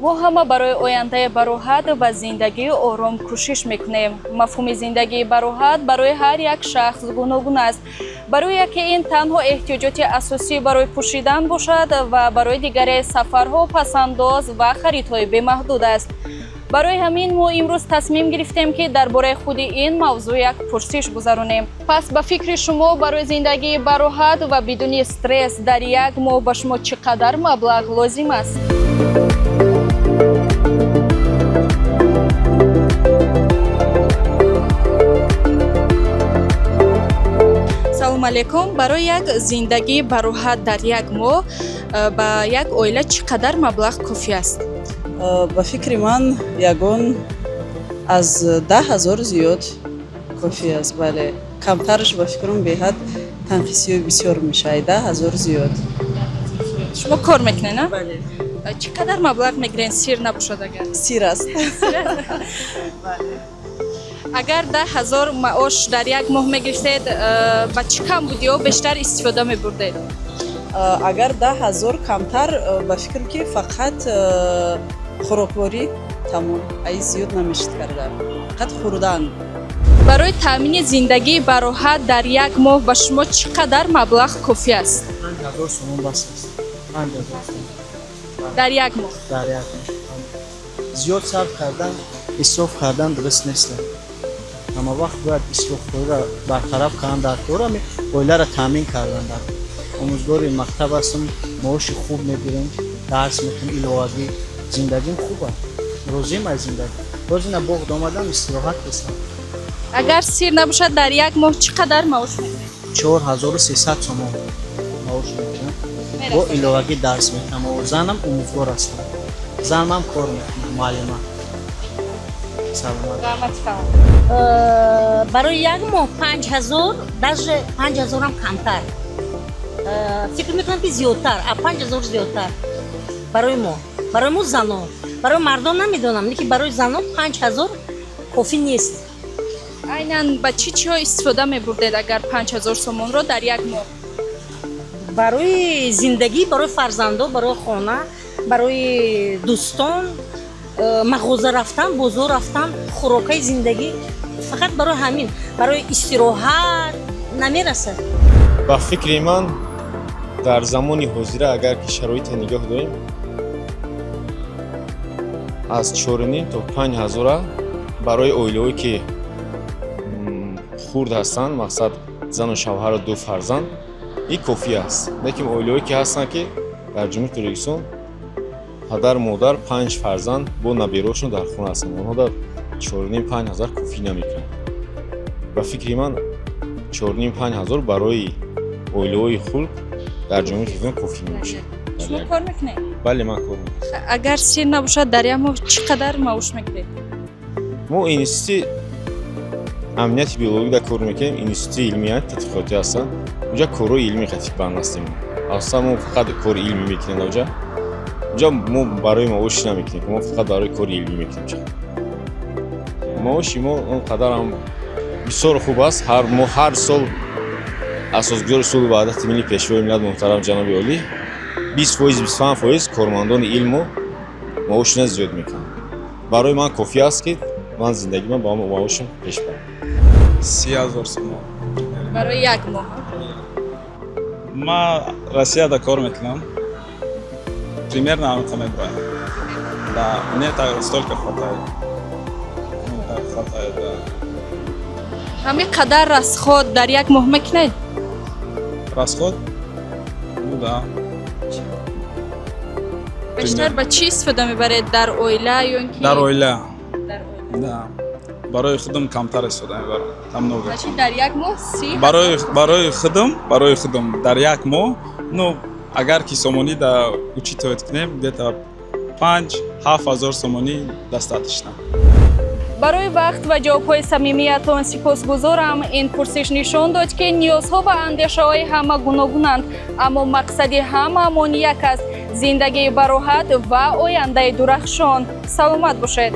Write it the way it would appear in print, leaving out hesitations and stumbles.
Мо ҳама барои ояндаи бароҳат ва зиндагии ором кӯшиш мекунем. Мафҳуми зиндагии бароҳат барои ҳар як шахс гуногун аст. Барои яке ин танҳо эҳтиёҷоти асосӣ барои пӯшидан бошад ва барои дигаре сафарҳо, пасандоз ва харидҳои бемаҳдуд аст. Барои ҳамин мо имрӯз тасмим гирифтем, ки дар бораи худи ин мавзӯъ як пурсиш гузаронем. Пас ба фикри шумо, барои зиндагии бароҳат ва бидуни стресс дар як моҳ ба шумо чӣ қадар маблағ лозим аст? Салому алейкум. Барои як зиндагии бароҳат дар як моҳ ба як оила чӣ қадар маблағ кофӣ аст? Ба фикри ман, ягон аз 10 000 зиёд кофӣ аст. Бале, камтараш, ба фикрам, беҳад танқисиҳои бисёр мешавад. 10 000 зиёд. Шумо кор мекунед, на? Бале. Чӣ қадар маблағ мегиред, сир набошад агар? Сир аст. Агар 10 000 маош дар як моҳ мегирифтед, ба чӣ камбудиҳо бештар истифода мебурдед? Агар 10 000 камтар, ба фикрам, ки фақат хӯрокворӣ, тамом. Ай зиёд намешид карда, фақат хӯрдан. Барои таъмини зиндагии бароҳат дар як моҳ ба шумо чӣ қадар маблағ кофӣ аст? 5000 сомон бас аст, 5000 сомон. Дар як моҳ? Дар як моҳ. Зиёд сарф кардан, исроф кардан дуруст нест. Ҳама вақт бояд исрофкориро бартараф кардан дар кор, ҳами оиларо таъмин кардан. Дар омӯзгори мактаб ҳастам, маоши хуб мегирем, дарс мекунем, иловагӣ зиндагим хуб аст, розием аз зиндагӣ. Боз ина боғ омадам, истироҳат кардам. Агар сир набошад, дар як моҳ чӣ қадар маош мегиред? 4300 сомон маош мегирам, бо иловагӣ дарс мекунам. Занам омӯзгор ҳастам, занам кор мекунад, муаллима. Саломат. Раҳмати калон. Барои як моҳ 5000, даже 5000-ам камтар. Фикр мекунам, ки зиёдтар, а 5000 зиёдтар барои мо, барои мо занон. Барои мардон намедонам, лекин барои занон 5000 кофӣ нест. Айнан ба чӣ чиҳо истифода мебурдед, агар 5000 сомонро дар як моҳ? Барои зиндагӣ, барои фарзандо, барои хона, барои дӯстон, мағоза рафтан, бозор рафтан, хӯрокаи зиндагӣ, фақат барои ҳамин. Барои истироҳат намерасад. Ба фикри ман, дар замони ҳозира, агар ки шароите нигоҳ дорем, аз чоруним то 5000-а барои оилаҳое ки хурд ҳастанд, мақсад, зану шавҳару ду фарзанд, ин кофӣ аст. Лекин оилаҳое ки ҳастанд, ки дар Ҷумҳури Тоҷикистон падар, модар, панҷ фарзанд бо набераҳошон дар хона ҳастанд, онҳо дар чоруним 5000 кофӣ намекунанд. Ба фикри ман, чоруним 5000 барои оилаҳои хурд дар Ҷумҳури Тоҷикистон кофӣ мебошад. Шумо кор мекунед? Бале, ман кор мекунам. Агар сир набошад, дар як моҳ чӣ қадар маош мегиред? Мо институти амнияти биологида кор мекунем, институти илмия тадқиқотӣ ҳастанд. Унҷа корҳои илмӣ қатибанд ҳастем. Асосан мо фақат кори илмӣ мекунем. Унҷа мо барои маош намекунем, мо фақат барои кори илмӣ мекунем. Маоши мо он қадарам бисёр хуб аст. Ҳар мо, ҳар сол Асосгузори сулҳу ваҳдати миллӣ, Пешвои миллат, муҳтарам ҷаноби олӣ 20%, 25% кормандони илму маошина зиёд мекунанд. Барои ман кофӣ аст, ки ман зиндагима ба маошам пеш барам. 30 000 сомон. Барои як моҳ? Ман Россияда кор мекунам, примерно ҳамин меброям. Да, мне так столько хватает. Ну, так хватает, да. Ҳамин қадар расход дар як моҳ мекунед? Расход, ну да. Бештар ба чӣ истифода мебаред, дар оила ё ин ки? Дар оила. Дар оила. Да, барои худам камтар истифода мебарам намного. Значит, дар як моҳ 30 Барои худам дар як моҳ, ну, агар ки сомонӣ да учитывать кунем, где-то 5-7 ҳазор сомонӣ достаточно. Барои вақт ва ҷавобҳои самимиятон сипосгузорам. Ин пурсиш нишон дод, ки ниёзҳо ва андешаҳои ҳама гуногунанд, аммо мақсади ҳамаамон як аст: зиндагии бароҳат ва ояндаи дурахшон. Саломат бошед.